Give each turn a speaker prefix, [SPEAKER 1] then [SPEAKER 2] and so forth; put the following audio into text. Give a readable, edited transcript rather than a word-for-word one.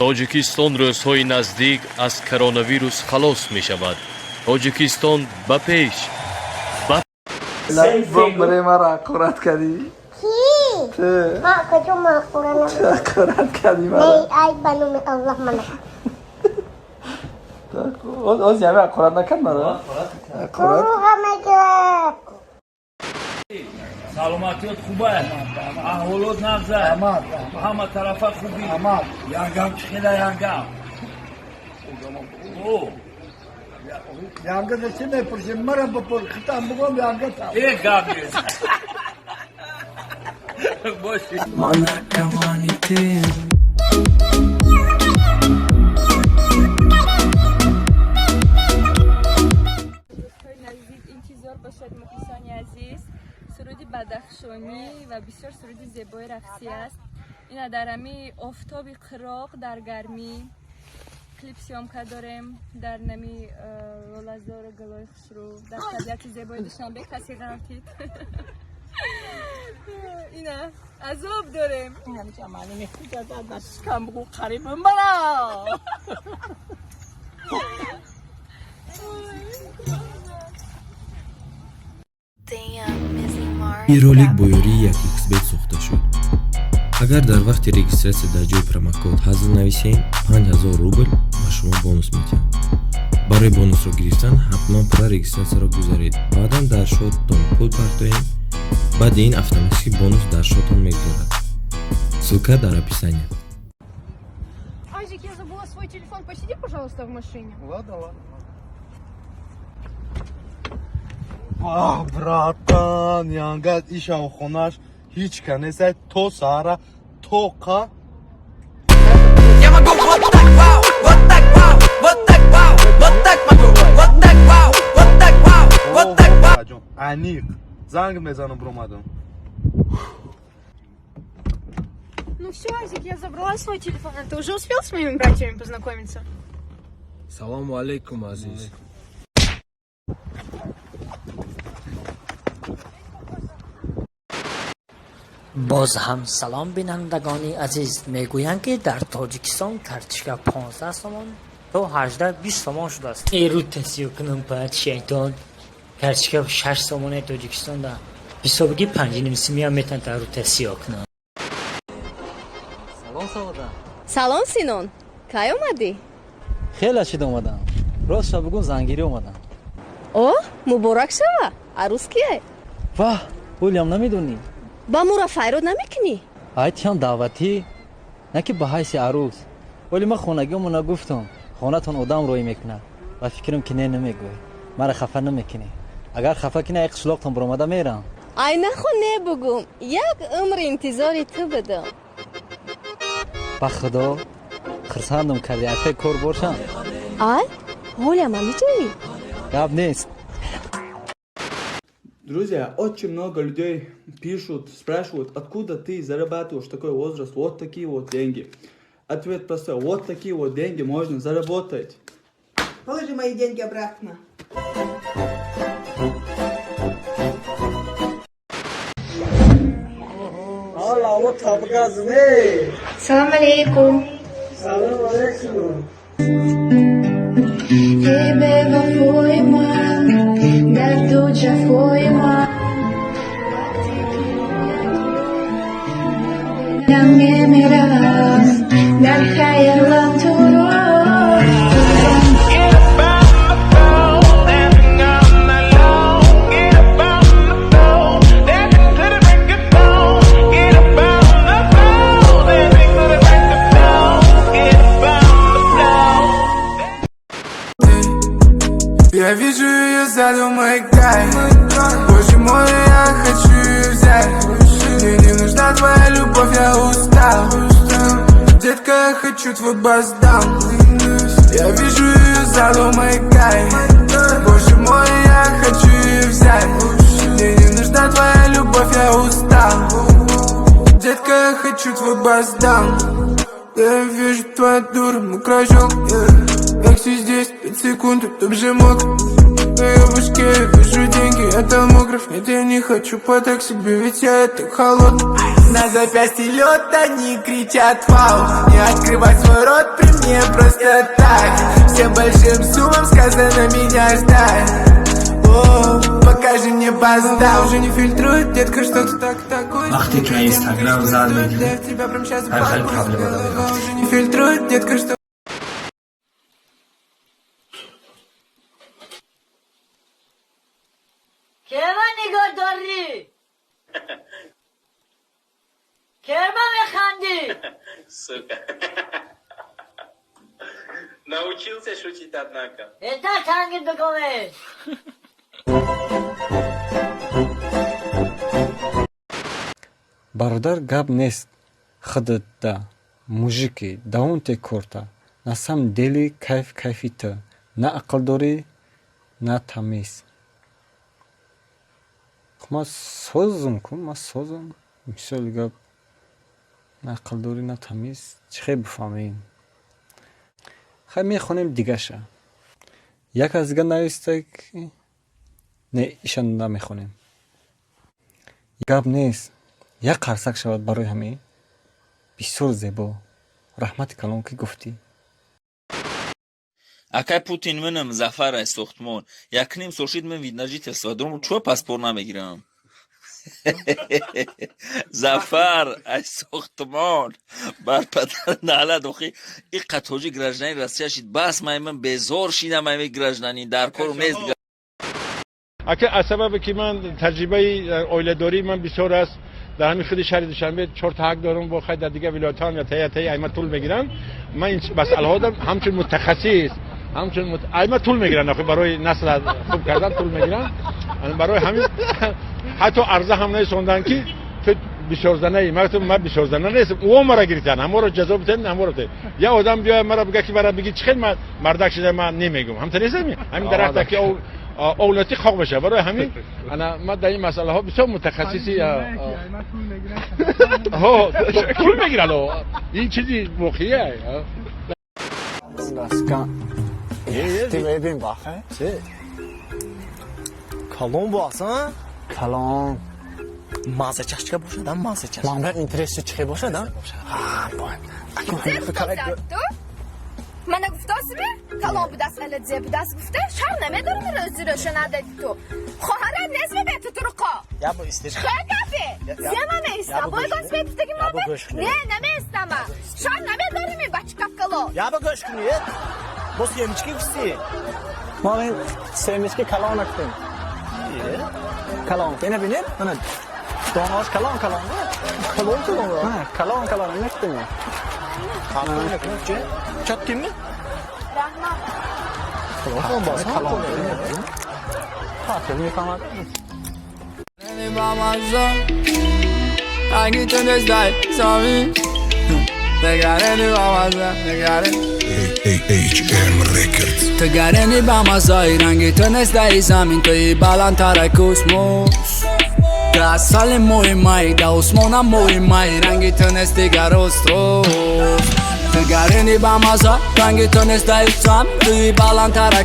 [SPEAKER 1] Тоҷикистон рӯзҳои наздик аз коронавирус халос мешавад. Тоҷикистон, ба пеш!
[SPEAKER 2] Бомбаре маро ҳақорат кардӣ.
[SPEAKER 3] Кӣ?
[SPEAKER 2] Ту.
[SPEAKER 3] Ман куҷо ман ҳақорат?
[SPEAKER 2] Ҳақорат кардӣ маро.
[SPEAKER 3] Не, ай, ба номи Аллоҳ, мана.
[SPEAKER 2] Оз яме ҳақорат накард маро, ҳақорат.
[SPEAKER 3] Дурӯға мегӯ.
[SPEAKER 4] Саломатиёт хуба, аҳволот нағза, ҳама тарафа хубӣ. Янгам чӣ хела, янгам? О.
[SPEAKER 5] Янга чӣ мепурсем? Мара бипур, хитам бугом янга там.
[SPEAKER 4] Э, гап нест, боши.
[SPEAKER 6] Ман наркомани тем.
[SPEAKER 7] Рӯзҳои наздик интизор бошад, мухлисони азиз. Суруди бадахшонӣ ва бисёр суруди зебои рақсӣ аст. Ина дар ами офтоби қироқ, дар гармӣ клип съёмка дорем, дар нами лолазору гулои хушрӯ, дар табиати зебои Душанбе. Касе ғалтид, ина азоб дорем.
[SPEAKER 8] Инамиҷа маълуми дар шикам бугу, қариб бара.
[SPEAKER 9] Ин ролик бо ёрии 1xBet сохта шуд. Агар дар вақти регистрация дар ҷои промокод ҳазл нависем, 5000 рубл ба шумо бонус медиҳанд. Барои бонусро гирифтан ҳатман пурра регистрацияро гузаред, баъдан дар счётатон пул партоед. Баъди ин автоматически бонус дар счётон мегузарад. Ссылка дар описания.
[SPEAKER 10] Азик, я забыла свой телефон. Посиди, пожалуйста, в машине.
[SPEAKER 5] Ладно, ладно. Бах, братан, янга ишав хонаш ҳеҷ ка несай то саҳара тоқа.
[SPEAKER 6] Я могу вот так, вау, вот так, вау, вот так, вау, вот так могу, вот так, вау, вот так, вау, вот так, вау.
[SPEAKER 5] Ҷон, аниқ занг мезанам, бромадам.
[SPEAKER 10] Ну все, Азик, я забрала свой телефон. А ты уже успел с моими братьями познакомиться?
[SPEAKER 9] Салому алейкум, азиз.
[SPEAKER 8] Боз ҳам салом, бинандагони азиз. Мегӯянд, ки дар Тоҷикистон картишка 15 сомон то 18-20 сомон шудааст. Эру тасиё кунам пад шайтон, картишка 6 сомонаи Тоҷикистон да ҳисобиги панҷнимсимиам метан тару тасиё кунам.
[SPEAKER 2] Салом, Саода.
[SPEAKER 10] Салом, Синон. Кай омадӣ?
[SPEAKER 2] Хеле шид омадам. Ростша бугун зангирӣ омадам.
[SPEAKER 10] О, муборак шава! Арӯс кие?
[SPEAKER 2] Ваҳ, ҳолиам намедонӣ?
[SPEAKER 10] Ба мура файрод намекунӣ?
[SPEAKER 2] Айтиам даъватӣ, на ки ба ҳайси арӯс. Вале ман хонагиёмо нагуфтам, хонатон одам рӯй мекунад ва фикрам, ки не намегӯй, мара хафа намекунӣ. Агар хафа кунӣ, ай қишлоқтон баромада мерам.
[SPEAKER 10] Ай, нахо не бугум, як умр интизори ту будам.
[SPEAKER 2] Ба худо, хурсандам кардӣ. Акай кор бошам.
[SPEAKER 10] Ай, ҳолиам ҳамиҷоӣ?
[SPEAKER 2] Гап нест.
[SPEAKER 11] Друзья, очень много людей пишут, спрашивают, откуда ты зарабатываешь такой возраст, вот такие вот деньги. Ответ простой: вот такие вот деньги можно заработать.
[SPEAKER 12] Положи мои деньги обратно.
[SPEAKER 10] Салом алейкум.
[SPEAKER 2] Салом алейкум.
[SPEAKER 10] Эй, бевафои ман, дарду ҷафои ман, мемирам дар хаёлам туро.
[SPEAKER 6] Я вижу ее сзади, мой кайф. Боже мой, я хочу ее взять. Мне не нужна твоя любовь, я устал. Детка, я хочу твой баздан. Я вижу ее сзади, мой кайф. Боже мой, я хочу ее взять. Мне не нужна твоя любовь, я устал. Детка, я хочу твой баздан. Я вижу твоя дура, мой кружок, yeah. Такси здесь, 5 секунд, тут же мог. На ее башке я вижу деньги, это томограф. Нет, я не хочу по так себе, ведь я это холодный. На запястье лед, они кричат вау. Не открывай свой рот при мне просто так. Всем большим суммам сказано меня ждать. О, покажи мне базда. Уже не фильтрует, детка, что-то так такое.
[SPEAKER 13] Вақте ки Инстаграм зан мегирӣ, ҳар хел проблема дорад.
[SPEAKER 6] Уже не фильтрует, детка, что.
[SPEAKER 14] Кема нигоҳ дорӣ? Кема механдӣ?
[SPEAKER 15] Сука. Научился шутить, однако.
[SPEAKER 14] Это тангит бикомеш.
[SPEAKER 16] Бародар, гап нест, худатда мужики давом те корта. На самом деле кайф кайфи ту. На ақл дорӣ, на тамиз. Ман созум ку, ман созум. Мисоли гап, на ақл дорӣ, на тамиз, чӣ хел бифаҳмем? Хай, мехонем дигаша. Як аз дига нависта ки не, иша намехонем. Гап нест, як қарсак шавад барои ҳамин. Бисёр зебо, раҳмати калон, ки гуфтӣ.
[SPEAKER 17] Акай Путин, минам Зафар ай сохтмон. Якним сол шид, ман вид на жительство дорам, чӯ паспорт намегирам? Зафар ай сохтмон, бар падар налат. Охи иқа тоҷик гражданин Россия шид, бас май ман безор шидам, ай гражданин дар кору нест.
[SPEAKER 18] Ака, аз сабабе ки ман таҷрибаи оиладории ман бисёр аст, дар ҳамин худи шаҳри Душанбе чорта ҳак дорам, бо хай дар дигар вилоятҳо ҳам я таи айма тул мегиранд. Ман ин масъалаҳо ҳамчун мутахассис, ҳамчун айма тул мегиранд, охи барои насл хуб кардан тул мегиранд. Барои ҳамин ҳатто арза ҳам нарасонданд, ки ту бисёрзанаи. Ман гуфтам, ман бисёрзана нестам, ӯ мара гирифтан, ҳаморо ҷазо битен, ҳаморо битен. Як одам биёяд, мара бига, ки мара биги, чӣ хел ман мардак шуда, ман намегум. Ҳамта нестами ҳамин дарахта ки овлати хок мешавад. Барои ҳамин ана ман дар ин масъалаҳо бисёр мутахассиси тул мегиранд. Ин чизи воқеия.
[SPEAKER 19] Ты бибин баха?
[SPEAKER 20] Калон бо аса?
[SPEAKER 19] Калон.
[SPEAKER 20] Маза чашка бошад, маза чашка.
[SPEAKER 19] Ман интереси чихе бошад, а? Бояд.
[SPEAKER 21] Мана гуфтосими, калон будаст, ала зе будаст гуфта, шарм намедорам рӯзи рӯшанадади ту. Хоҳарат незми бе ту туруқо.
[SPEAKER 20] Я бо истиш.
[SPEAKER 21] Хе кафе. Зема меистам. Бой гос бе гуфтаги ма бе. Не, намеистама. Шарм намедорими бачи капкало.
[SPEAKER 20] Я бо гӯш кунӣ. Бо семечки гуфти.
[SPEAKER 19] Мо ин семечки калон кунем. Калон. Ина бинед? Мана донааш калон калон.
[SPEAKER 20] Калон калон.
[SPEAKER 19] Калон калон ина кунем.
[SPEAKER 20] Чаттимmi?
[SPEAKER 21] Раҳмат.
[SPEAKER 19] Калон. Мефаҳмад.
[SPEAKER 6] Ранги ту нест дар замин. Нигарени ба маза, нигарен.
[SPEAKER 22] AHM Records.
[SPEAKER 6] Тигарени ба мазаи, ранги ту нест дар замин, туи баландтара космос. Ту асали моҳи май, да осмона моҳи май, ранги ту нест дигар рост. Тигарени ба маза, ранги ту нест дар замин, туи баландтара.